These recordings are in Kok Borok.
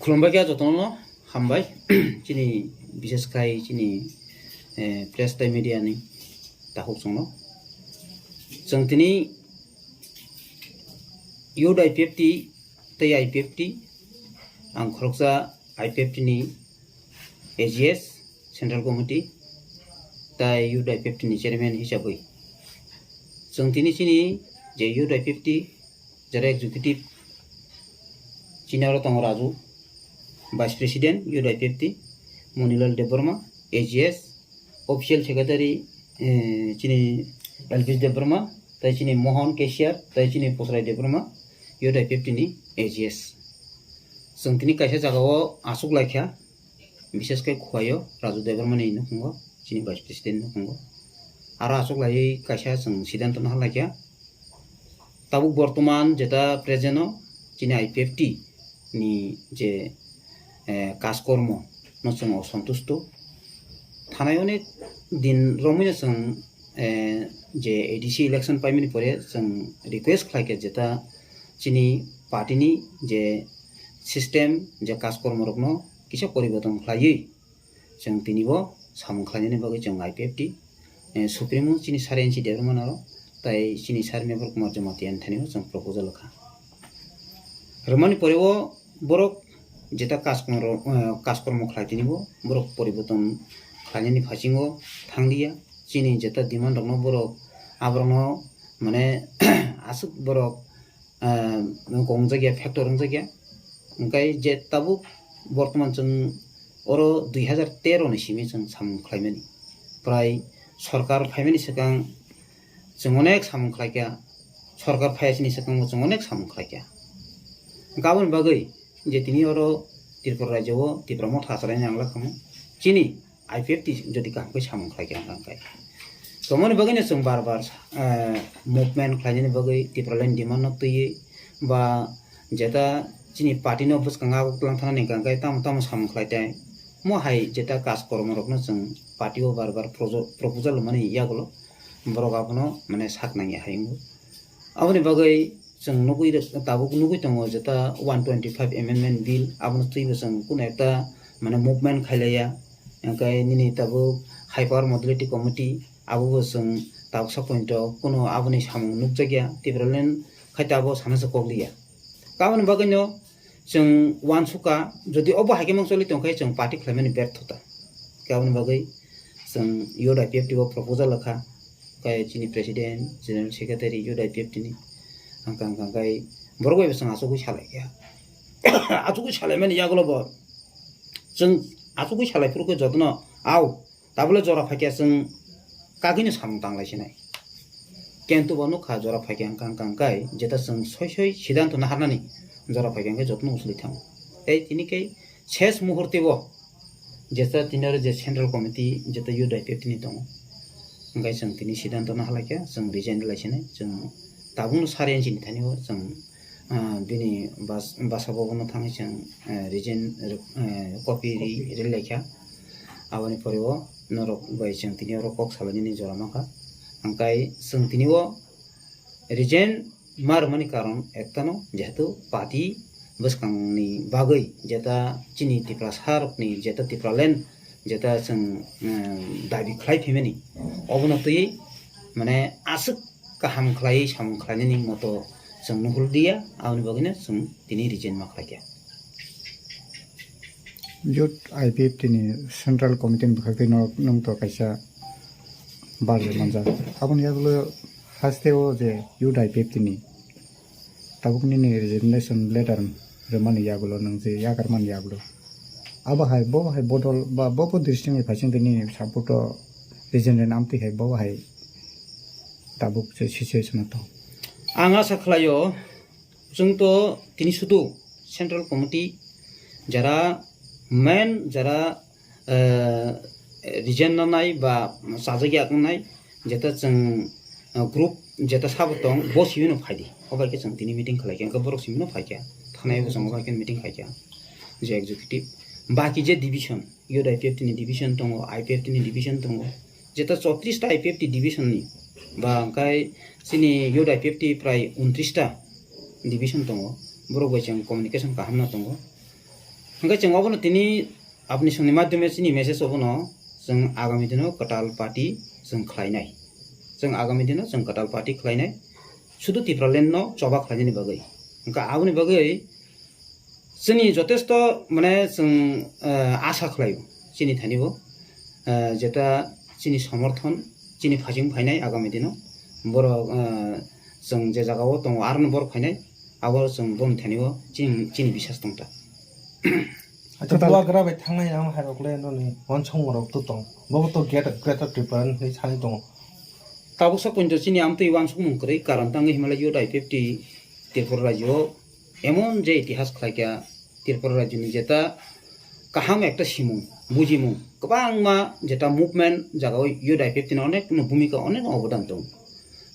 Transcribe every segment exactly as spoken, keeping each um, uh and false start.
Khulumbai kha jotono hambai. Chini bishes khai chini, eh, press tei media ni takhuk chwngno. Chwng tini youth I P F T tei I P F T, ang khoroksa I P F T ni A G S, Central Committee, tei youth I P F T ni chairman hisabwi chwng tini chini je youth I P F T jara executive, chini oro tongo Raju, vice president youth I P F T, Monilal Debbarma, A G S, official secretary, eh, chini Elvis Debbarma, tei chini Mohon cashier, tei chini Posrai Debbarma, youth I P F T ni A G S. Chwng tini kaisa jagao achuk laikha, bishes khe Khuaio Raju Debbarma ni nukhungo, chini vice president nukhungo. Aro achuk laiwi kaisa chwng siddhanto no halaikha. Tabuk bortoman jeta present o chini I P F T ni je, eh, kaskormo no chwng osontusto. Thanai onek din romwi no chwng, eh, je A D C election paimani pore chwng request khlaikha jeta chini party ni je system, je kaskormo rokno kisa poriborton khlaiwi chwng tini bo samung khlainani bagwi chwng I P F T, eh, Supremo chini Sir N C Debbarma no aro tei chini Sir Mevar Kumar Jamatia ni thani bo chwng proposal kha. Rwmani pore o borok jeta kaskormo, eh, kaskormo khlai tini bo borok poriborton khlainani phasingo thanglia. Chini jeta demand rokno borok aborokno mane aswk borok, ah, kongjakya, factor wngjakya. Hwnkhe je tabuk bortoman chwng oro dui hazar tero ni simi chwng samung khlaimani. Prai sorkar phaimani swkang chwng onek samung khlaikha, sorkar phaiya chini swkang bo chwng onek samung khlaikha. Hwnkhe aboni bagwi je tini oro Tripura rajyo o Tipra Motha achalaini ang lakhamu chini I P F T jodi kaham khe samung khlai khe ang khe. Tomoni bagwi no chwng bar bar, eh, movement khlainani bagwi Tipraland demand no twiwi ba jeta chini party no bwskango aguk tlang thanani hwnkha khe tamo tamo samung khlai tai. Mo hai jeta kaj kormo rokno chwng party o bar bar projo-, proposal mani yagulo borok abono mane sak nangya hai wngo. Aboni bagwi chwng nugwi rw-, tabuk nugwi tongo jeta one twenty five amendment bill abono twibo chwng kunu ekta mane movement khailaiya. Hwnkhe nini tabuk High Power Modality Committee abobo chwng tabuksa point o kunu aboni samung nukjakya. Tipraland khai tabuk sana se kok liya. Aboni bagwino chwng uansukha, jodi obo hai khe mangcholi tongkhe chwng party khlaimani berthota. Khe aboni bagwi chwng youth I P F T o proposal kha, khe chini president, general secretary youth I P F T ni ang kang kang khai borok bai bo chwng achugwi salaikha. Achugwi salaimani yagulo bo chwng achugwi salai phuru khe jotono au Tabole jora phaikya chwng kagwino samung tanglai sinai. Kintu bo nukha jora phaikya hwnkha hwnkha hwnkhe jeta chwng soi soi siddhanto naharnani jora phaikya hwnkhe jotono usuli thango. Tei tini khe ses muhurte bo jeta tini oro je central committee jeta youth I P F T ni tongo. Hwnkhe chwng tini siddhanto naharlaikha chwng resign rwlai sinai chwng tabukno sari inchini thani o chwng ah, bini bas-, basa bobono thangwi chwng, eh, resign rw-, eh, copy ri-, ri laikha. Aboni pore o norok bai chwng tini oro kok salainani jora mankha. Hwnkhe chwng tini o resign ma rwmani karon ektano, jehetu party bwskangni bagwi jeta chini Tiprasa rokni jeta Tipraland jeta chwng, eh, dabi khlai phaimani, obono twiwi mane aswk kaham khlaiwi samung khlainani moto chwng nuhuldiya, aboni bagwino chwng tini resign ma khlaikha. Youth I P F T ni Central Committee ni bwkhak twi no nwng to kaisa barjak manjak. Aboni yagulo haste o je Youth I P F T ni tabuk nini resignation letter rwmani yagulo nwng je yakarmani yagulo. Abo hai bo hai bodol ba bo bo district ni phaising tini support o resign rwna amtwi hai bo hai tabuk je situation o tong. Ang asa khlaio, chwng to tini sudu Central Committee jara main jara, eh, resign nanai ba chajak yak wngnai, jeta chwng, eh, group jeta sabo tong, bo simi no phai di. Obo hai khe chwng tini meeting khlai khe, hwnkhe borok simi no phai khe, thanai bo chwng obo hai khe meeting khai khe, je executive. Baki je division, youth I P F T ni division tongo, I P F T ni division tongo, jeta chotris ta I P F T division ni, ba hwnkhe chini youth I P F T prai untris ta division tongo, borok bai chwng communication kaham no tongo. Hwnkhe chwng obono tini apni songni madhyome chini message obono chwng agami dino kwtal party chwng khlainai. Chwng agami dino chwng kwtal party khlainai. Sudu Tipraland no choba khlainani bagwi. Hwnkhe aboni bagwi chini jotesto mane chwng, eh, asa khlaio chini thani bo, eh, jeta chini somorthon chini phasing phainai agami dino borok, eh, chwng je jaga o tongo aro no borok phainai. Abo chwng boni thani o chini, chini bisas tong ta. Acha, bubagra bai thangnai nang hai rok le noni wansong rok to tong. Bobo to Greater, Greater Tripura ni hinwi sani tongo. Tabuk sa pointo chini amtwi wansukmung kwrwi karon tangwi himlai youth I P F T Tripura rajyo emon je itihas khlaikha Tripura rajyo ni jeta kaham ekta simung, bujimung, kwbangma jeta movement jaga o youth I P F T ni onek no bhumika, onek obodan tongo.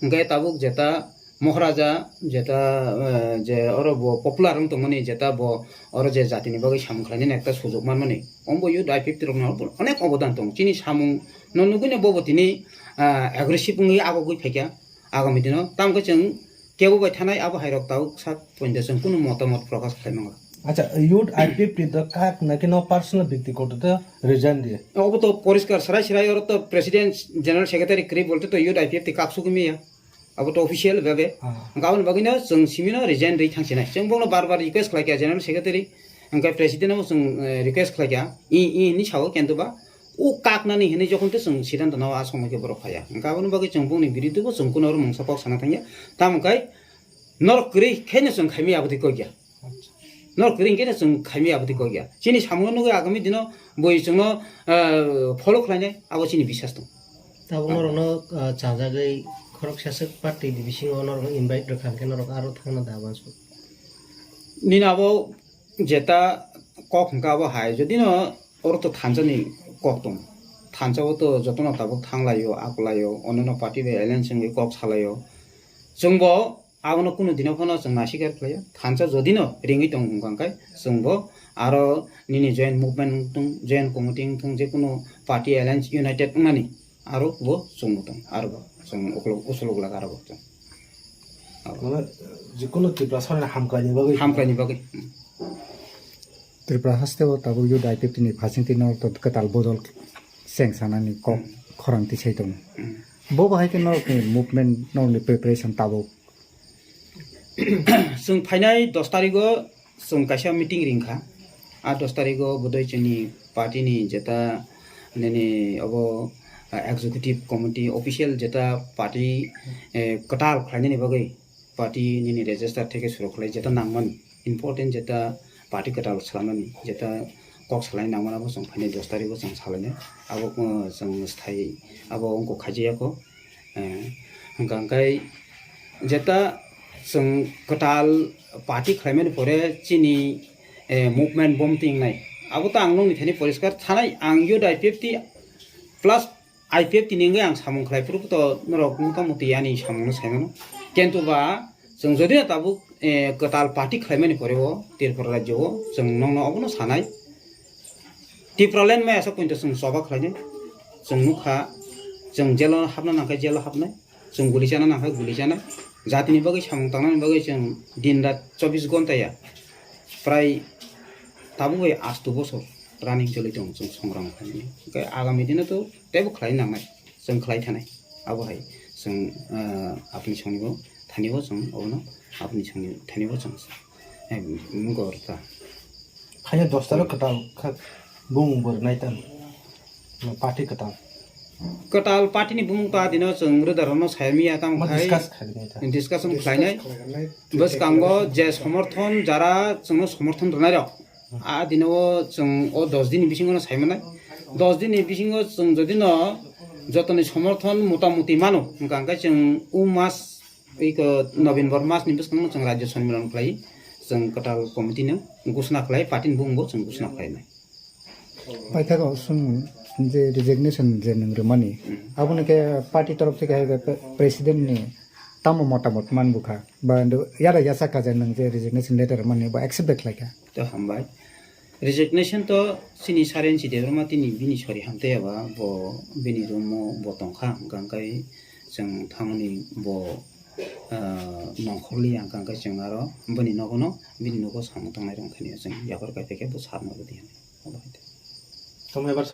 Hwnkhe tabuk jeta Moharaja, jeta, eh, je oro bo popular wng tongmani, jeta bo oro je jatini bagwi samung khlainani ekta sujok manmani, ombo youth I P F T rokno onek obodan tongo. Chini samung no nugwino bobo tini, ah, aggressive wngwi agogwi phaikha agami dino. Tamokhe chwng kebo bai thanai abo hai rok tabuk sak pointo chwng kunu motamot prokash khlai mangla. Acha, youth I P F T to kak na khe no personal byaktigoto to resign diye. Obo to poriskar serai serai, oro to president, general secretary kwrwi bolte to youth I P F T kak sugwi maya. Abo to official bhabe. Ah. Hwnkhe aboni bagwino chwng simino resign rwi thangsinai. Chwng bono bar bar request khlaikha general secretary, hwnkhe president no chwng, eh, request khlaikha. I, i hinwi sao, kintu ba o kaknani hinwi jokhon to chwng siddhanto nao a somoi khe borok phaiya. Hwnkhe aboni bagwi chwng bongni biruddhe bo chwng kuno oro mungsa kok sana thangya. Tamo khe norok kwrwi khaino chwng khaimaya abotwi kokya. Norok kwrwi hinkhe chwng khaimaya abotwi kokya. Chini samungo nugwi agami dino boi chwngno, eh, follow khlainai, abo chini bisas tong. Tabuk norokno, ah, chajagwi khoroksa swk party ni bisingo norokno invite rwkha hinkhe norok aro thangna da uansuk. Nini abo jeta kok hwnkha abo hai, jodi no oro to thansa ni kok tong. Thansa o to jotono tabuk thanglaio, akwlaio, onno party bai alliance wngwi kok salaio. Chwngbo abono kunu dino phano chwng nasikar khlaio. Thansa jodi no ringwi tong wngkha hwnkhe chwngbo aro nini joint movement wngthung, joint committee wngthung, je kunu party alliance united wngnani aro bo chwngbo tong, aro bo chwng ukulok, usulok lak aro bo chwng. Mane, jikunu Tiprasani hamkraini bagwi. Hamkraini bagwi. Tripura haste o tabuk youth I P F T ni phasingtwi norok to kwtal bodol cheng sanani kok khorang tisai tongo. Bo bahai khe norokni movement, norokni preparation tabuk. Chwng phainai dos tarigo chwng kaisa meeting ringkha. A dos tarigo bodoi chini party ni jeta nini obo, ah, executive committee official jeta party, eh, kwtal khlainani bagwi party nini register theke suru khlai jeta nangmani, important jeta party kwtal swlamani, jeta kok salai nangmani abo chwng phainai dos tarigo chwng salainai. Abo, uh, chwng sthai abo wngkok khaijaya kho. Eh, hwnkha hwnkhe jeta chwng kwtal party khlaimani pore chini, eh, movement bomti wngnai. Abo to ang nokni thani poriskar thanai, ang youth I P F T plus I P F T ni wngwi ang samung khlai phuru to norok motamuti ani samungno sai mano. Kintu ba chwng jodi no tabuk, eh, kwtal party khlaimani pore o Tripura rajyo o chwng nokno obono sanai. Tipraland maya sa pointo chwng choba khlainai. Chwng nukha, chwng jelo hapna nangkhe jelo hapnai. Chwng guli chana nangkha guli chana. Jatini bagwi samung tangnani bagwi chwng din rat chobbish ghonta ya prai tabuk bai astu bosor running choli tongo chwng songram khlainani. Hwnkhe agami dino to teibo khlai nangnai, chwng khlai thanai. Abo hai chwng, ah, apni songni bo thani bo chwng obono apni songni thani bo chwng. Em, gor ta. Khaina dos taro kwtal kha bung bor nai tam. Party kwtal. Kwtal party ni bumung ta dino chwng rwda rwno sai miya tamo khai. Discuss khai nai ta. Discussion khlainai. Bwskango je somorthon jara chwngno somorthon rwnai rok. A dino o chwng o dos din ni bisingo no sai manai. Dos din ni bisingo chwng jodi no jotoni somorthon motamuti mano, hwnkha hwnkhe chwng o mas Iko November mas ni bwskango chwng Rajya Sonmilan khlai, chwng kwtal committee no ghosna khlai, party ni bumung bo chwng ghosna khlai nai. Paithago swng je resignation je nwng rwmani, aboni khe party torof theke hai khe pre-, president ni tamo motamot man bukha, ba yada yasa kha je nwng je resignation letter mani bo accept de khlai kha. To hambai. Resignation to chini Saren si Debbarma tini bini sori hamtaya ba bo bini room o bo tongkha, hwnkha hwnkhe chwng thangmani bo ah, nongkhorli ang kang khe chwng aro bini nogo no, bini nogo samung tangnai rok thani chwng yaphar kai phaikhe bo sar no rwdi hinwi. Obo hai khe. Tamo ebar